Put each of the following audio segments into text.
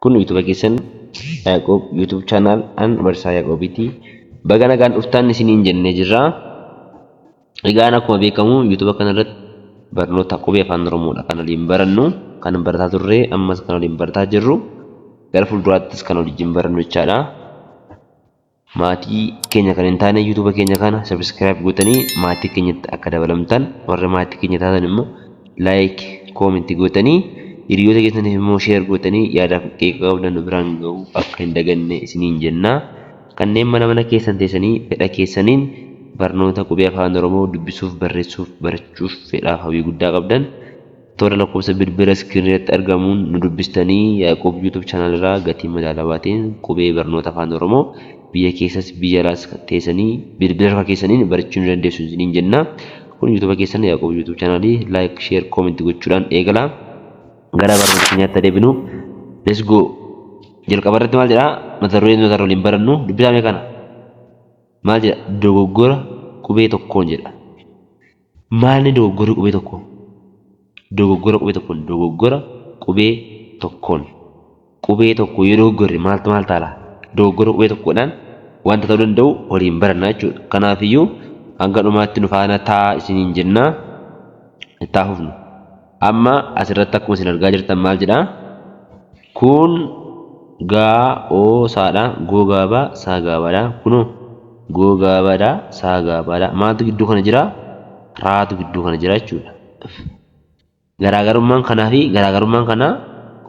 Kun YouTube keessan Yaaqoob YouTube channel an Barsiisaa Yaaqoobiiti. Baga nagaan dhuftan isiniin jennee jirra. Egaan akkuma beekamu YouTube kanarratti barnoota qubee afaan Oromoodha kan waliin barannu, kan barataa turre, ammas kan waliin barataa jirru, gara fuulduraattis kan waliin barannu jechaadha. Maatii keenya kan hin taane YouTube keenya kana subscribe gootanii maatii keenyatti akka dabalamtan, warra maatii keenya taatan immoo like, comment gootanii hiriyoota keessaniif immoo share gootanii yaadaaf qeeqa qabdan nu biraan ga'uu akka hin daganne isiniin jenna. Kanneen mana mana keessan teessanii fedha keessaniin barnoota qubee afaan Oromoo dubbisuuf, barreessuuf, barachuuf fedhaaf hawwii guddaa qabdan toora lakkoofsa bilbila iskiriinii irratti argamuun nu dubbistanii Yaaqoob YouTube channel irraa gatii madaalawaatiin qubee barnoota afaan Oromoo biyya keessas biyya alaas teessanii bilbila harka keessaniin barachuu ni dandeessu isiniin jenna. Kun YouTube keessan Yaaqoob YouTube channel like, share, comment gochuudhaan eegala. Gara barnoota keenyaatti adeemnu. Let's go. Jalqaba irratti maal jedhaa? Mata dureen nuti waliin barannu dubbisaa mee kana. Maal jedha? Dogoggora qubee tokkoon jedha. Maalni dogoggorri qubee tokko? Dogoggora qubee tokkoon. Dogoggora qubee tokkoon. Qubee tokko yoo dogoggorre maaltu maal taala? Dogoggora qubee tokkodhaan wanta ta'uu danda'u waliin baranna jechuudha. Kanaafiyyuu hanga dhumaatti nu faana taa'aa isiniin jenna. Itti haa fufnu. Amma asirratti akkuma isin argaa jirtan maal jedhaa? Kun gaa oo saadha. Goo gaabaa saa gaabaadha. Kunoo goo gaabaadha saa gaabaadha. Maaltu gidduu kana jira? Raatu gidduu kana jira jechuudha. Garaagarummaan kanaa fi garaagarummaan kanaa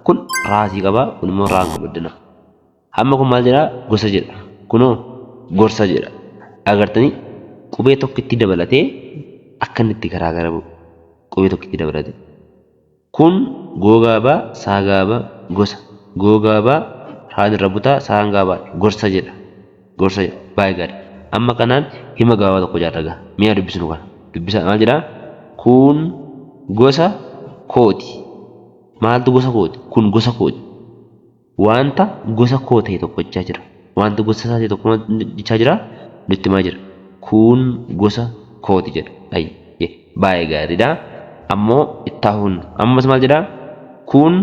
kun raasii qaba kun immoo raan qaba iddana. Amma kun maal jedhaa? Gosa jedha. Kunoo gorsa jedha. Agartanii qubee tokkitti dabalatee akka inni itti garaagara ba'u. Qubee tokkitti dabalatee. Kun googaabaa saagaaba gosa. Googaabaa raan irra butaa saan gaabaa gorsa jedha. Gorsa jedha. Baay'ee gaarii. Amma kanaan hima gabaabaa tokko ijaarra gaa. Mee haa dubbisnu kana. Dubbisaa maal jedhaa? Kun gosa kooti. Maaltu gosa kooti? Kun gosa kooti. Wanta gosa koo ta'e tokko jechaa jira. Wanta gosa isaa ta'e tokko jechaa jira. Nutti himaa jira. Kun gosa kooti jedha. Ayyee baay'ee gaariidha. Ammoo itti hafuun ammas maal jedhaa? Kun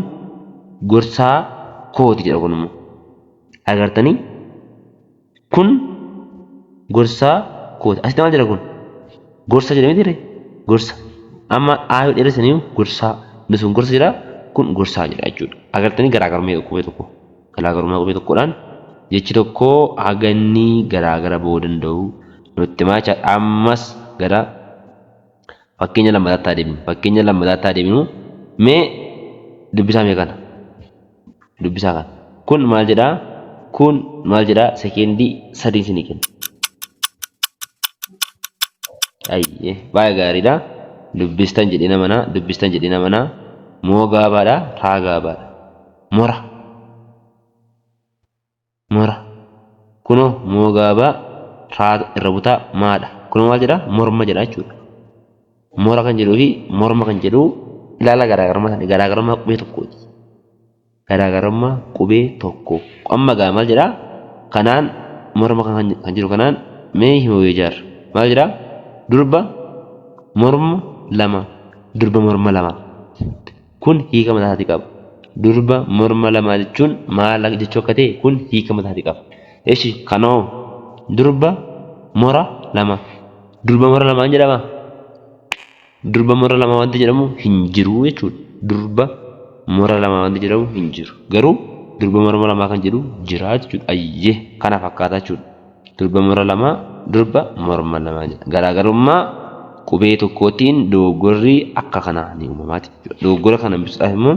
gorsaa kooti jedha kun immoo. Agartanii? Kun gorsaa kooti. Asitti maal jedha kun? Gorsa jedha miti ree? Gorsa. Amma A yoo dheeressaniyu gorsaa. Inni sun gorsa jedha. Kun gorsaa jedha jechuudha. Agartanii garaagarummaa qubee tokko. Garaagarummaa qubee tokkodhaan jechi tokko haga inni garaagara ba'uu danda'u nutti himaa jechaadha. Ammas gara fakkeenya lammataatti haa deebinu. Fakkeenya lammataatti haa deebinu. Mee dubbisaa mee kana. Dubbisaa kana. Kun maal jedhaa? Kun maal jedhaa? Sekeendii 3 isinii kenna. Ayyee baay'ee gaariidha. Dubbistan jedhee namana. Dubbistan jedhee namana. Moo gaabaadha? Raa gaabaadha. Mora. Mora. Kunoo moo gaabaa raa irra butaa maadha. Kunoo maal jedha? Morma jedha jechuudha. Mora kan jedhuu fi morma kan jedhu ilaala garaagarummaa isaanii. Garaagarummaa qubee tokkooti. Garaagarummaa qubee tokko. Amma gaa maal jedha? Kanaan morma kan jedhu kanaan mee hima wayii ijaarra. Maal jedha? Durba morma lama. Durba morma lama. Kun hiika mataa isaatii qaba. Durba morma lama jechuun maal jechuu akka ta'e kun hiika mataa isaatii qaba. Eshi kanoo durba mora lama. Durba mora lamaan jedhama. Durba mora lama wanti jedhamu hin jiru jechuudha. Durba mora lama wanti jedhamu hin jiru. Garuu durba morma lamaa kan jedhu jira jechuudha. Ayyee kana fakkaata jechuudha. Durba mora lama, durba morma lama jedha. Garaagarummaa qubee tokkootiin dogoggorri akka kanaa ni uumamaa jechuudha. Dogoggora kana hambisuudhaaf immoo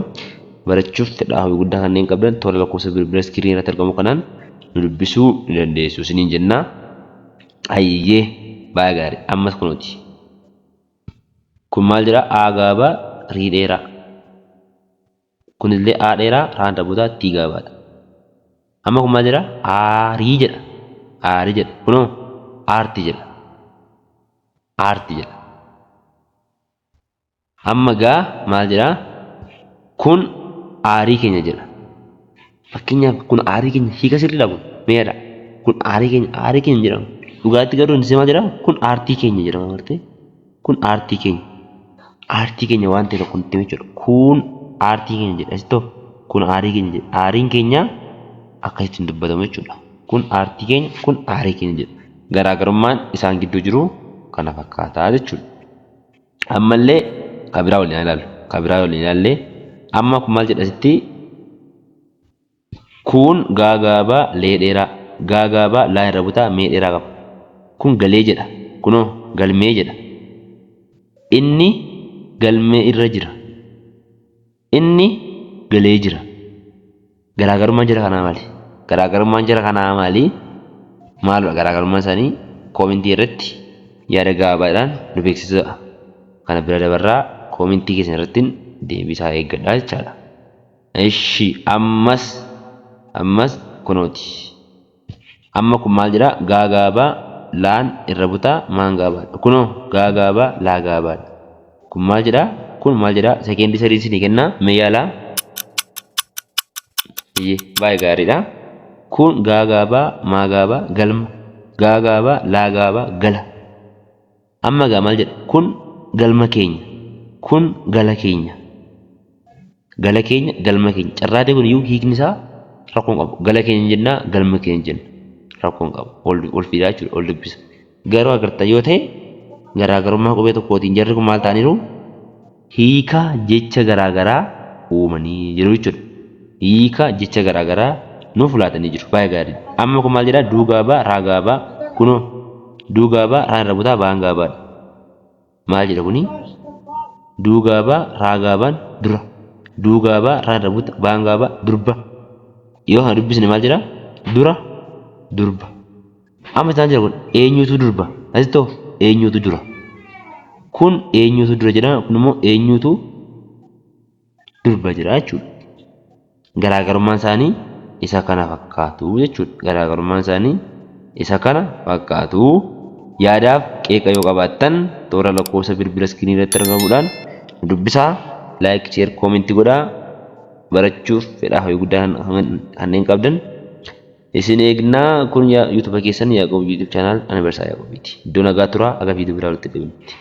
barachuuf fedhaa hawwii guddaa kanneen qabdan toora lakkoofsa bilbila iskiriinii irratti argamu kanaan nu dubbisuu ni dandeessu isiniin jenna. Ayyee baay'ee gaarii ammas kunuuti. Kun maal jedha? A gaabaa rii dheeraa. Kunillee A dheeraa raan dabootaa T gaabaadha. Amma kun maal jedha? Aarii jedha. Aarii jedha. Kunoo aartii jedha. Aartii jedha. Amma gaa maal jedha? Kun aarii keenya jedha. Fakkeenyaaf kun aarii keenya hiika sirriidha kun meedha. Kun aarii keenya aarii keenya jedhama. Dhugaatti garuu inni maal jedha? Kun aartii keenya jedhama agartee. Kun aartii keenya. Aartii keenya waan ta'e tokko nutti hima jechuudha. Kun aartii keenya jedha. Asittoo Kun aarii keenya jedha. Aariin keenya akkasitti hin dubbatamu jechuudha. Kun aartii keenya, kun aarii keenya jedha. Garaagarummaan isaan gidduu jiru kana fakkaataa jechuudha. Ammallee kan biraa waliin ilaallu. Kan biraa waliin ilaallee amma kun maal jedha asitti? Kun gaagaabaa lee dheeraa. Gaagaabaa laa irra butaa mee dheeraa qaba. Kun galee jedha. Kunoo galmee jedha. Inni galmee irra jira. Inni galee jira. Garaagarummaan jara kanaa maali? Garaagarummaan jara kanaa maali? Maalidha garaagarummaan isaanii? Koomentii irratti yaada gabaabaadhaan nu beeksisaa. Kana bira dabarraa koomentii keessan irratti deebisaa eeggadhaa jechaadha. Ishi ammas ammas kunooti. Amma kun maal jedhaa? Gaagaabaa laan irra butaa maan gaabaadha. Kunoo gaagaabaa laa gaabaadha. Kun maal jedhaa? Kun maal jedhaa? Sekeendii 3 isinii kennaa. Mee yaalaa. Iyyee baay'ee gaariidha. Kun gaagaabaa maagaabaa galma. Gaagaabaa laagaabaa gala. Amma egaa maal jedha? Kun galma keenya. Kun gala keenya. Gala keenya, galma keenya. Carraatee kun iyyuu hiikni isaa rakkoo hin qabu. Gala keenya jennaa, galma keenya jenna. Rakkoo hin qabu. Ol fidaa jechuudha, ol dubbisa. Garuu agartan yoo ta'e garaagarummaa qubee tokkootiin jarri kun maal ta'aniiru? Hiika jecha garaagaraa uumanii jiru jechuudha. Hiika jecha garaagaraa nuuf laatanii jiru. Baay'ee gaariidha. Amma kun maal jedhaa? Duugaabaa, raagaabaa. Kunoo duugaabaa, raan irra butaa, baan gaabaadha. Maal jedha kuni? Duugaabaa, raagaabaan dura. Duugaabaa, raan irra buta, baan gaabaa, durba. Yoo kana dubbisne maal jedha? Dura, durba. Amma isaan jira kun eenyutu durba? Asittoo eenyutu dura? Kun eenyutu dura jedhama, kun immoo eenyutu durba jedha jechuudha. Garaagarummaan isaanii isa kana fakkaatu jechuudha. Garaagarummaan isaanii isa kana fakkaatu. Yaadaaf qeeqa yoo qabaattan toora lakkoofsa bilbila iskiriinii irratti argamuudhaan nu dubbisaa. Like, share, comment godhaa. Barachuuf fedhaa hawwii guddaa kanneen qabdan isin eegnaa. Kun YouTube keessan Yaaqoob YouTube channel ani Barsaa Yaaqoobiiti. Iddoo nagaa turaa, aga viidiyoo biraa walitti deebinutti.